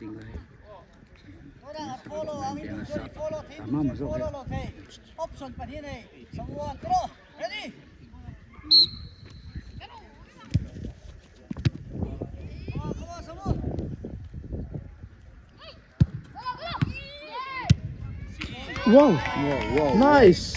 ding lai Mama zawk hi. Wow! Nice!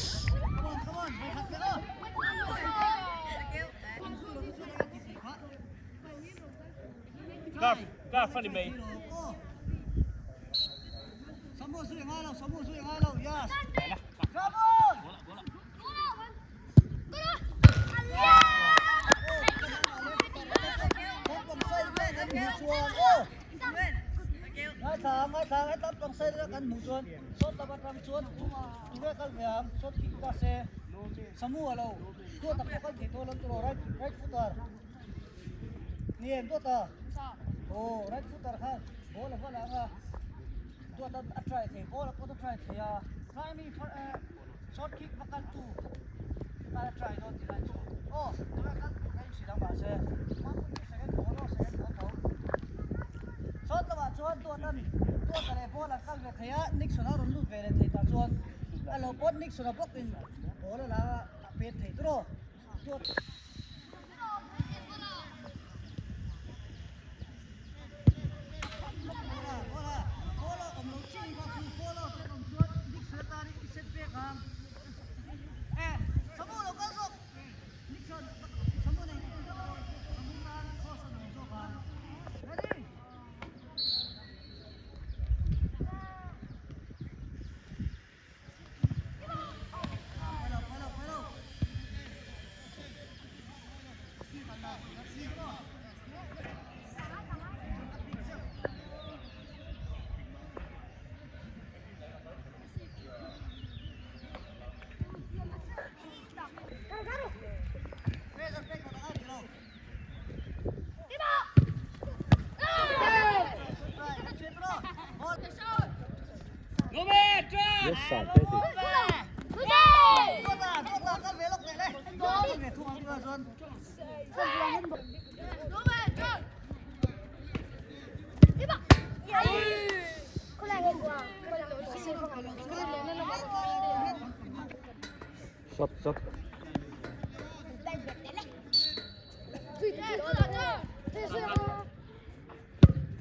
Stop, stop.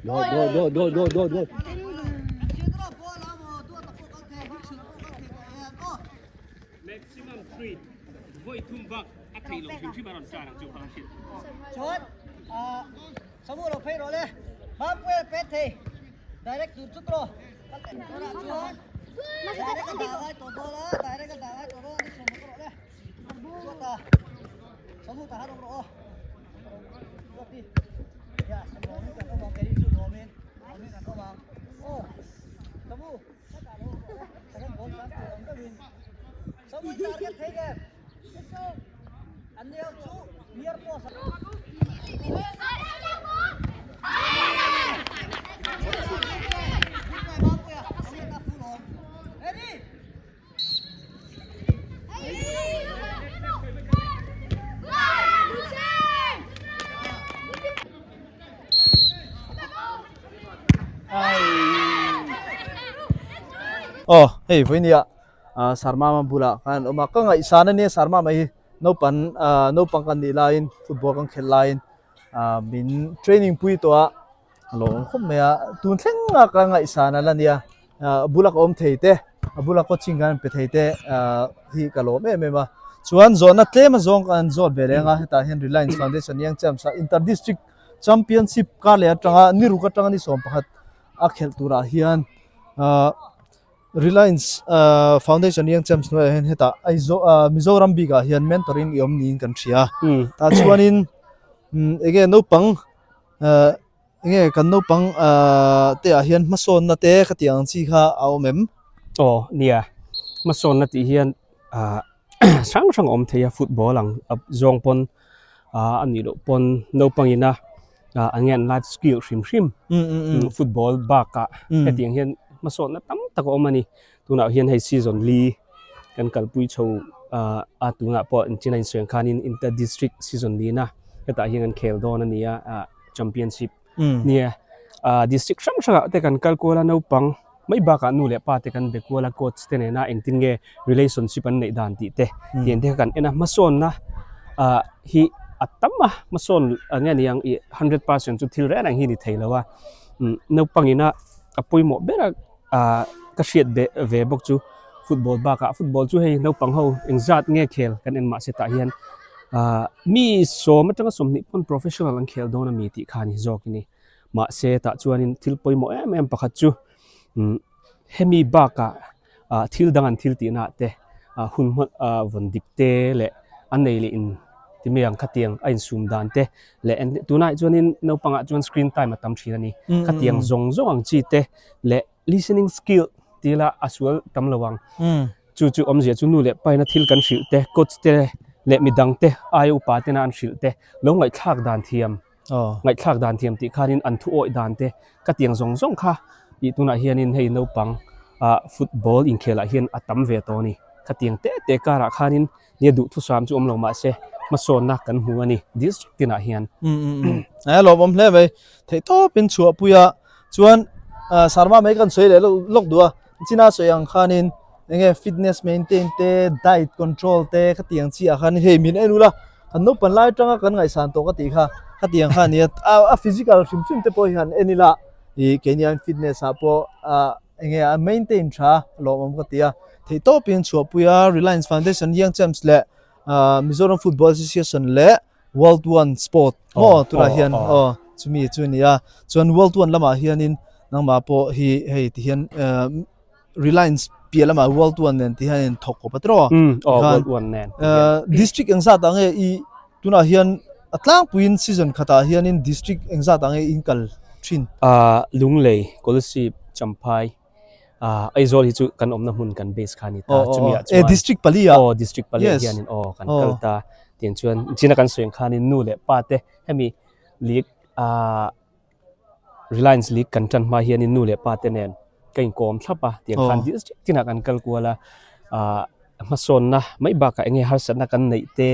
Go, go, go, go, go, go, go. Maximum 3 voi thum bak a thei lo hrim hrim a rawn tar ang chu kha hrilh. Chuan Samu lo phei rawh le. Mampuia pet thei. Direct tur chu tawh. Tunah chuan direct a dah ngai tawh dawn a, direct a dah ngai tawh dawn a ni sawm rawh le. Chuata Samu ta han awm rawh aw. Chuati ya lawmin kan awm ang kei chu lawmin lawmin kan awm ang. Aw Samu hetah lo awm rawh le. Second ball tan tur awm deuhin. Samu i target thei em? An ni ho chu near post Aw hei vawinia ah Sarmama bulah khan an awm a ka ngaihsan ania Sarmama hi naupang ah naupang kan nih laiin football kan khelh laiin ah min training pui tawh a a lo awm khawp mai a tun thleng a ka ngaihsan a la nia ah a bula ka awm thei te a bula coaching kan pe thei te ah hi ka lawm em em a chuan zawhna tlem a zawng kan zawt ve reng a hetah hian Reliance Foundation Young Champs ah inter district championship kar leh atanga ni ruk atanga ni 11 a khelh turah hian ah. Reliance ahh Foundation Young Champs hnuaiah hian hetah Aizawl ahh Mizoram bikah hian mentor in i awm niin kan hria tah chuanin umm enge naupang ahh enge kan naupang ahh te ah hian hmasawnna te ka tih ang chi kha a awm em? Aw nia hmasawnna tih hian ahh hrang hrang a awm thei a football ang zawng pawn ahh a nih loh pawn naupang ina ah eng nge an life skill hrim hrim football bakah hetiang hian hmasawnna tam tak a awm a ni tunah hian hei season li kan kalpui chho ah a tunah pawh engtin a insawi ang khanin inter district season lina hetah hian kan khel dawn a ni a ah championship nia. Ah district hrang hrangah te kan kal kual a naupang mai bakah nu leh pa te kan be kual a coach te nena engtin nge relationship an neih dan tih te tiang te kha kan en a hmasawnna ah hi a tam a hmasawn eng nge niang ih 100% chu thil reng reng hi ni thei lo a umm naupang ina a pawimawh ber a ah ka hriat ve ve bawk chu football bakah football chu hei naupang ho engzat nge khel kan en mahse tah hian ah mi sawm atanga 20 pawn professional an khel dawn a mi tih kha a ni zawk a ni. Mahse tah chuanin thil pawimawh em em pakhat chu umm hemi bakah ah thil dang an thil tihna ah te ah hun hma ah vawn dik te leh an nei leh in ti mai ang khatiang a insum dan te leh tunah chuanin naupangah chuan screen time a tam thin a ni khatiang zawng zawng ang chi te leh listening skill tih ila a sual tam lo ang chu chu awmzia chu nu leh paina thil kan hrilh te coach te leh midang te aia upa tena an hrilh te lo ngaihthlak dan thiam. Ngaihthlak dan thiam tih khanin an thu awih dan te ka tiang zawng zawng kha ih tunah hianin hei naupang ah football inkhelah hian a tam ve tawh a ni. Khatiang te te karah khanin nia duhthusam chu awm lo mahse hmasawnna kan hmu a ni district tinah hian. A lawmawm hle mai. Theihtawpin chhuahpui a chuan Sarma mai kan sawi leh lawk duh a. China sawi ang khanin enge fitness maintain te diet control te khatiang chi ah khan hei min en ula kan naupang lai atanga kan ngaihsan tawh ka tih kha khatiang kha ania a physical hrim hrim te pawh hi han en ila ih keini an fitness ah pawh ah enge a maintain tha lawmawm ka ti a theih tawpin chhuahpui a Reliance Foundation Young Champs leh ah Mizoram Football Association leh World One Sport maw tunah hian aw chumi chu a ni a chuan World One lamah hianin nangmah pawh hi hei ti hian eh Reliance piah lamah World One nen ti hian in thawk kawp a tiraw World One nen eh district eng zat ah nge i tunah hian a tlangpuiin season khatah hianin district eng zat ah nge in kal thin ah Lunglei Kolasib Champhai Ah Aizawl hi chu kan awmna hmun kan base kha a ni ta chumi ah chuan district pali ah aw district pali ah hianin aw kan kal ta tiang chuan china kan sawi ang khanin nu leh pa te hemi league ah Reliance league kan tan hma hianin nu leh pa te nen ka inkawm thlap a tiang khan district tinah kan kal kual a ah hmasawnna mai bakah eng nge harsatna kan neih te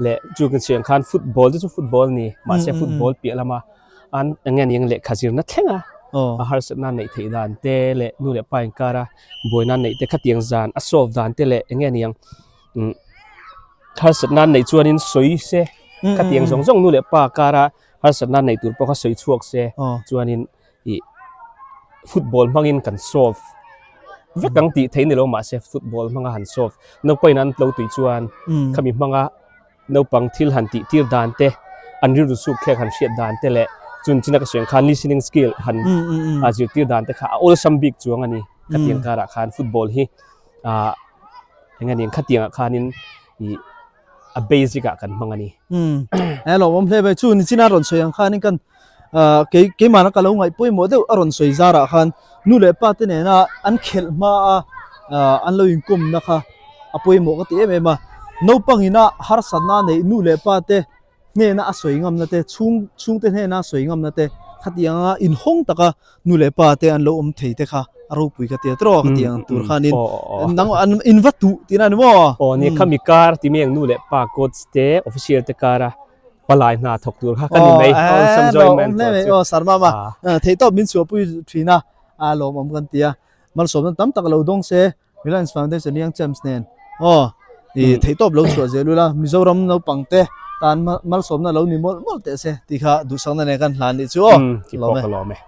leh chu kan sawi ang khan football te chu football a ni mahse football piah lama an eng nge aniang lehkha zirna thleng a a harsatna neih theih dan te leh nu leh pa inkara buaina neih te khatiang zan a solve dan te leh eng nge aniang umm harsatna neih chuanin sawi se khatiang zawng zawng nu leh pa kara harsatna neih tur pawh kha sawi chhuak se chuanin ih football hmangin kan solve vek ang tih theih ni lo mahse football hmanga han solve naupangin an lo tui chuan khami hmanga naupang thil han tih tir dan te an rilru suk thlek han hriat dan te leh chun china ka sawi ang khan listening skill han a zirtir dan te kha a awlsam bik chuang a ni khatiang karah khan football hi ah eng aniang khatiangah khanin ih a basic ah kan hmang a ni. Umm he lawmawm hle mai chu nichina rawn sawi ang khanin kan ah kei keimahna ka lo ngaih pawimawh deuh a rawn sawi zarah khan nu leh pa te nena an khelh hma a ah an lo inkawmna kha a pawimawh ka ti em em a naupang ina harsatna neih nu leh pa te hnena a sawi ngamna te chhung chhungte hnena a sawi ngamna te khatianga inhawng taka nu leh pa te an lo awm thei te kha a ropui ka tia tiraw ka tih ang tur khanin nang an in va tuh tihna a ni maw? Aw ni khami kar ti mai ang nu leh pa coach te official te kara palai hna thawk tur kha ka ni mai awlsam join man tur chu. Aw sir mama theihtawp min chhuahpui thin a a lawmawm kan ti a malsawmna tam tak lo dawng se. Reliance Foundation Young Champs nen aw i theihtawp lo chhuah zel ula Mizoram naupang te tan malsawmna lo ni mawlh mawlh teh se tih kha duhsakna nen kan hlan nih chu aw lawm e.